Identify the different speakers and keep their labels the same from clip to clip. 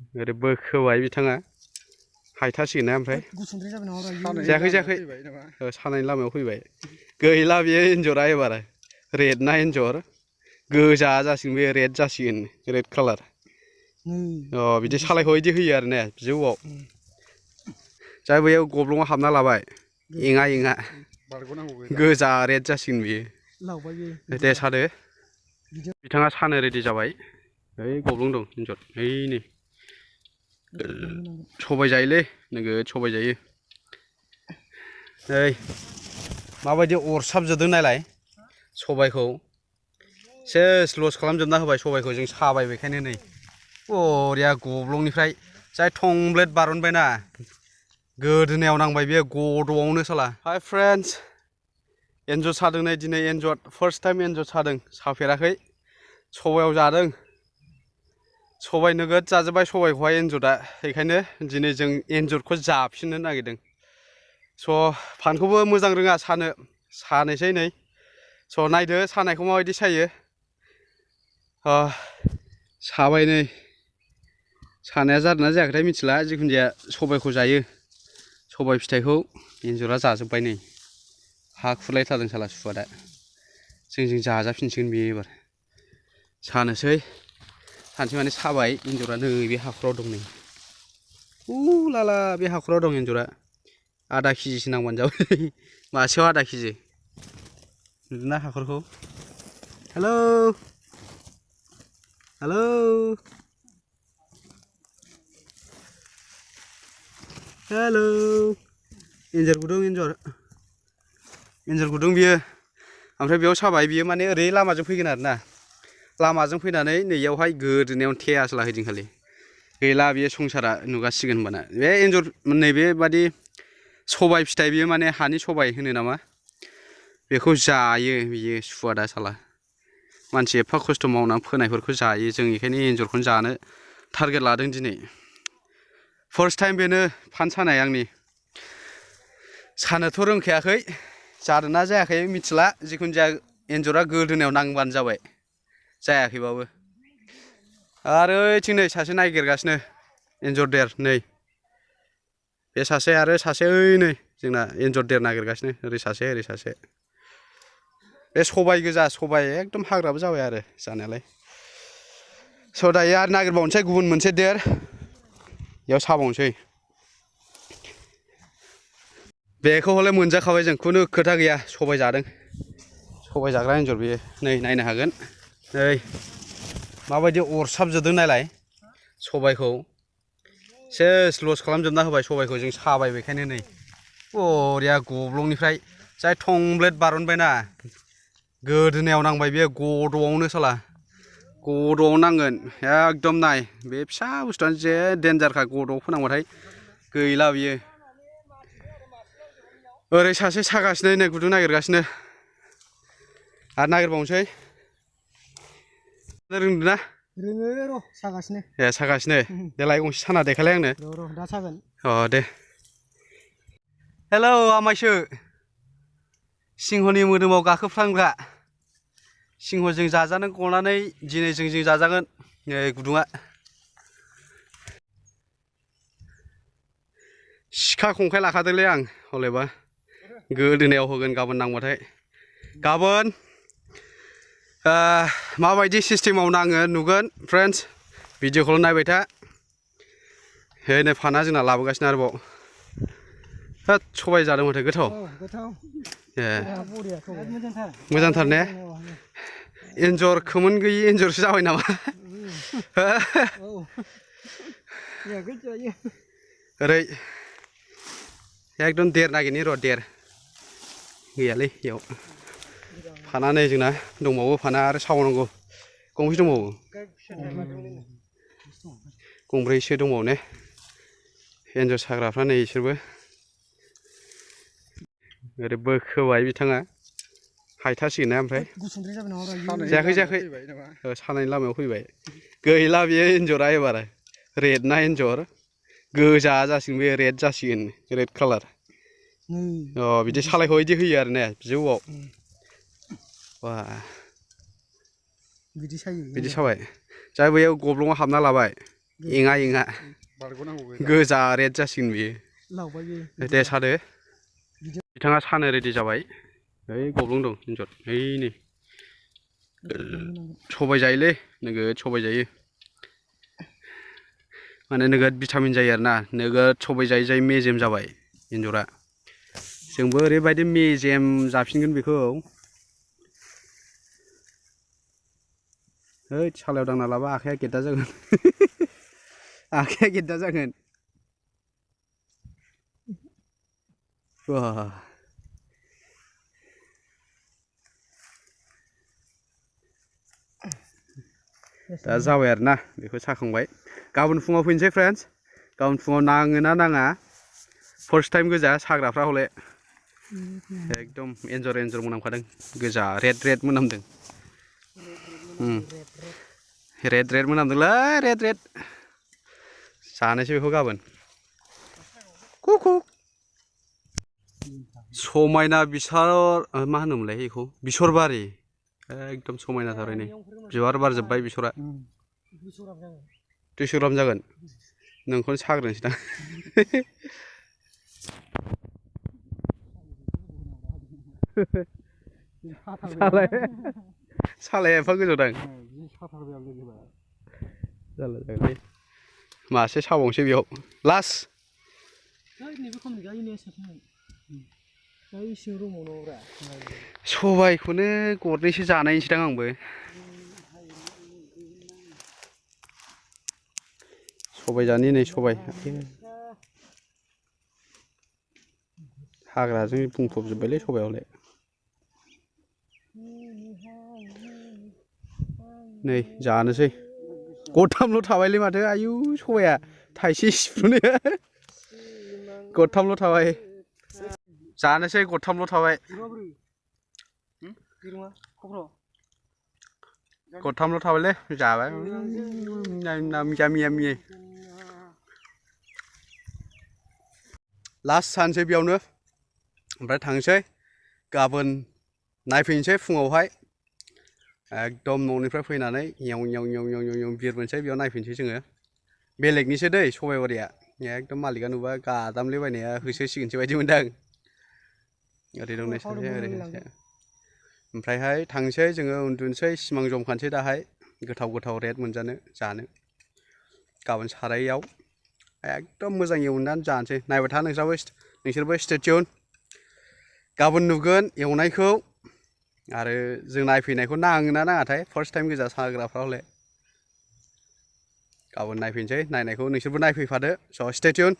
Speaker 1: ओरै बोखोबाय बिथाङा हायथासिगोन ना ओमफ्राय जायाखै सानायनि लामायाव फैबाय गैला बेयो एन्जरा एबार रेड ना एन्जर गोजा जासिगोन बे रेड जासिगोन रेड कालार अ बिदि सालायखौ बिदि होयो आरो ने बिजौआव जा बैयाव गब्लङाव हाबना लाबाय एङा एङा गोजा रेड जासिगोन बियो दे सादो बिथाङा सानो रेडि जाबाय ओइ गब्लं दं एन्जर ओइ नै सबाय जायोलै नोगोद सबाय जायो ओइ माबायदि अरसाबजोबदों नायलाय सबायखौ सेस लस खालामजोबना होबाय सबायखौ जों साबाय बेखायनो नै बरिया गब्लंनिफ्राय जाय थंब्लेट बारनबायना गोदोनायाव नांबाय बे गद'आवनो साला हाय फ्रेन्ड्स एन्जर सादों नै दिनै एन्जर फार्स्ट टाइम एन्जर सादों साफेराखै सबायाव जादों सबाय नोगोद जाजोब्बाय सबायखौहाय एन्जरा बेखायनो दिनै जों एन्जरखौ जाफिननो नागिरदों स' फानखौबो मोजां रोङा सानो सानोसै नै स' नायदो सानायखौ माबायदि सायो साबाय नै सानाया जादोंना जायाखैथाय मिथिला जिखुनु जाया सबायखौ जायो सबाय फिथाइखौ एन्जरा जाजोब्बाय नै हा खुरलायथारदों साला सुवा दा जों जाजाफिनसिगोन बेयो एबार सानोसै सानसे माने साबाय एन्जरा नै बे हाखराव दं नै लाला बे हाखराव दं एन्जरा आधा केजिसो नांबानो जाबाय मासेयाव आधा केजि नुदोंना हाखरखौ हेलौ हेलौ हेलौ एन्जर गुदुं एन्जर गुदुं बियो ओमफ्राय बेयाव साबाय बियो माने ओरै लामाजों फैगोन आरो ना लामाजों फैनानै नैयावहाय गोदोनायावनो थेयासो लाहैदों खालि गैला बेयो संसारा नुगासिगोन होनबाना बे एन्जर नैबेबादि सबाय फिथाइ बियो माने हानि सबाय होनो नामा बेखौ जायो बियो सुवादा साला मानसि एफा खस्थ' मावनानै फोनायफोरखौ जायो जों बेखायनो एन्जरखौनो जानो टारगेट लादों दिनै फार्स्ट टाइम बेनो फान सानाय आंनि सानोथ' रोंखायाखै जादोंना जायाखै मिथिला जिखुनु जाया एन्जरा गोदोनायाव नांबानो जाबाय जायाखैबाबो आरो ओइथिं नै सासे नागिरगासिनो एन्जर देर नै बे सासे आरो सासे ओइ नै जोंना एन्जर देर नागिरगासिनो ओरै सासे बे सबाय गोजा सबाय एकदम हाग्राबो जाबाय आरो जानायालाय स' दायो आरो नागिरबावनोसै गुबुन मोनसे देर बेयाव साबावनोसै बेखौ हले मोनजाखाबाय जों खुनु खोथा गैया सबाय जादों सबाय जाग्रा एन्जर बियो नै नायनो हागोन नै माबायदि अरसाबजोबदों नायलाय सबायखौ सेस लस खालामजोबना होबाय सबायखौ जों साबाय बेखायनो नै बरिया गब्लंनिफ्राय जाय थंब्लेट बारनबायना गोदोनायाव नांबाय बे गद'आवनो साला गद'आव नांगोन एकदम नाय बे फिसा बुस्थुआनो जे देन्जारखा गद'आव फोनांबाथाय गैला बियो ओरै सासे सागासिनो नै गुदुं नागिरगासिनो आरो नागिरबावनोसै रोंदों ना
Speaker 2: रोङो र' सागासिनो
Speaker 1: ए सागासिनो देलाय गंसे साना देखायलाय आंनो
Speaker 2: र' दा सागोन
Speaker 1: अ दे हेलौ आमायसो सिंहनि मोदोमाव गाखोफ्रांग्रा सिंहजों जाजानो गनानै दिनै जों जाजागोन नै गुदुङा सिखा खंखाय लाखादोंलै आं हलेबा गोदोनायाव होगोन गाबोन नांबाथाय गाबोन माबायदि सिस्टेमाव नाङो नुगोन फ्रेन्ड्स भिडिअखौल' नायबाय था नै फाना जोंना लाबोगासिनो आरोबाव होद सबाय जादों माथो गोथाव ए मोजांथार ने एन्जर खोमोन गैयि एन्जरसो जाबाय नामा ओरै एकदम देर नागिरनि र' देर गैयालै इयाव फाना नै जोंना दंबावो फाना आरो सावनांगौ गंबेसे दंबावो गंब्रैसो दंबावो ने एन्जर साग्राफ्रा नै इसोरबो ओरै बोखोबाय बिथाङा हायथासिगोन ना ओमफ्राय जायाखै सानायनि लामायाव फैबाय गैला बेयो एन्जरा एबार रेड ना एन्जर गोजा जासिगोन बे रेड जासिगोन रेड कालार अ बिदि सालायखौ बिदि होयो आरो ने बिजौआव बा बिदि साबाय जा बैयाव गब्लङाव हाबना लाबाय एङा एङा
Speaker 2: बारग'नांगौ
Speaker 1: गोजा रेड जासिगोन बियो
Speaker 2: लावबाय बियो
Speaker 1: दे सादो बिथाङा सानो रेडि जाबाय ओइ गब्लं दं एन्जर ओइ नै सबाय जायोलै नोगोद सबाय जायो माने नोगोद भिटामिन जायो आरोना नोगोद सबाय जायै जायै मेजेम जाबाय एन्जरा जोंबो ओरैबायदि मेजेम जाफिनगोन बेखौ हैद सालायाव दांना लाबा आखाइया गेद्दा जागोन आखाइया गेद्दा जागोन दा जाबाय आरोना बेखौ साखांबाय गाबोन फुङाव फैनोसै फ्रेन्ड्स गाबोन फुङाव नाङोना नाङा फार्स्ट टाइम गोजा साग्राफ्रा हले एकदम एन्जर मोनामखादों गोजा रेड मोनामदों रेड मोनामदोंलै रेड जानोसै बेखौ गाबोन कुकु समायना मा होनोमोनलाय बेखौ बिसरबारि एकदम समायना थारैनो बिबार बारजोब्बाय बिसरा 200 ग्राम जागोन नोंखौनो साग्रोनोसै दां सालाया एफा गोजौ दां जागोनलै मासे साबावनोसै बेयाव लास्ट सबायखौनो गरनैसो जानायनोसैदां आंबो सबाय जानि नै सबाय हाग्राजों बुंफबजोब्बायलै सबायावलाय नै जानोसै गथामल' थाबायलै माथो आयु सबाया थाइसे सिफ्रुनाया गथामल' थाबाय जानोसै गथामल' थाबाय गथामल' थाबायलै जाबाय यामि लास्ट सानसै बेयावनो ओमफ्राय थांसै गाबोन नायफैनोसै फुङावहाय एकदम न'निफ्राय फैनानै एव बिरबोनोसै बेयाव नायफैनोसै जोङो बेलेगनिसो दै सबायबारिया एकदम मालिकआ नुबा गादामलायबायनाया होसोसिगोनसो बायदि मोनदां ओरै दं नै सासे ओरै सासे ओमफ्रायहाय थांसै जोङो उन्दुनोसै सिमां जमखानोसै दाहाय गोथाव रेड मोनजानो जानो गाबोन सारायाव एकदम मोजां एवनानै जानोसै नायबाय था नोंसोरबो स्टे टिउन गाबोन नुगोन एवनायखौ आरो जों नायफैनायखौ नाङोना नाङाथाय फार्स्ट टाइम गोजा साग्राफ्रा हले गाबोन नायफैनोसै नायनायखौ नोंसोरबो नायफैफादो स' स्टे टिउन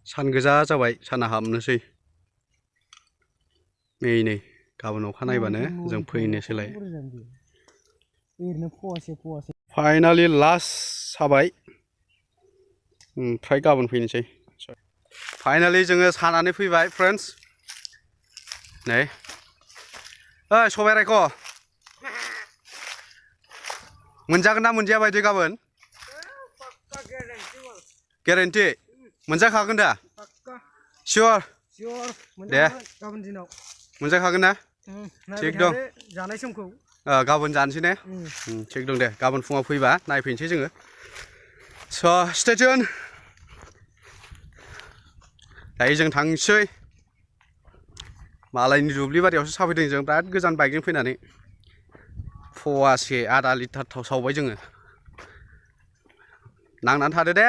Speaker 1: सान गोजा जाबाय साना हाबनोसै नै गाबोन अखा नायबानो जों फैनोसैलाय फाइनालि लास्ट साबाय ओमफ्राय गाबोन फैनोसै फाइनालि जोङो सानानै फैबाय फ्रेन्ड्स नै ओइ सबाय रायख' मोनजागोन ना मोनजाया बायदि गाबोन गेरेन्टि मोनजाखागोन दा सियर दे मोनजाखागोन ना थिग दं
Speaker 2: जानाय समखौ
Speaker 1: गाबोन जानोसै ने थिग दं दे गाबोन फुङाव फैबा नायफैनोसै जोङो स' स्टे टिउन दायो जों थांसै मालायनि दुब्लि बारियावसो साफैदों जों बिराद गोजान बाइकजों फैनानै फवासे आधा लिटार थाव सावबाय जोङो नांनानै थादो दे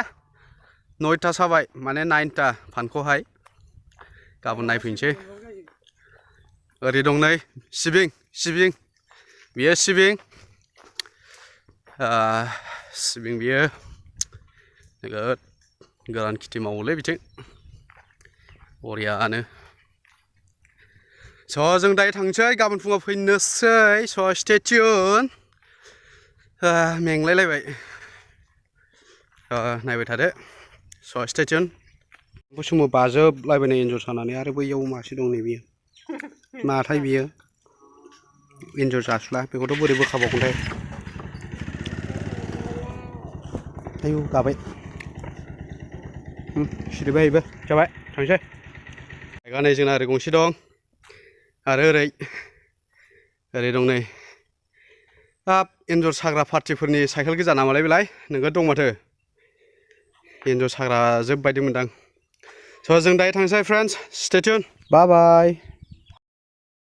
Speaker 1: 9टा साबाय माने 9टा फानखौहाय गाबोन नायफैनोसै ओरै दं नै सिबिं बियो सिबिं बियो नोगोद गोरान खेथि मावोलै बिथिं बरियानो स' जों दायो थांसै गाबोन फुङाव फैनोसै स' स्टे टिउन मेंलायलायबाय नायबाय थादो स' स्टे टिउन बे समाव बाजोबलायबायनाय एन्जर सानानै आरो बैयाव मासे दं नै बियो माथाय बियो एन्जर जासुला बेखौथ' बोरै बोखाबावगोनथाय आयु गाबाय सिरिबाय बेबो जाबाय थांसै बाइकआ नै जोंना ओरै गंसे दं आरो ओरै दं नै हाब एन्जर साग्रा पार्टिफोरनि साइकेल गोजा नामालाय बेलाय नोगोद दं माथो एन्जर साग्रा जोबबायदि मोनदां स' जों दायो थांसै फ्रेन्ड्स स्टे टिउन बाय बाय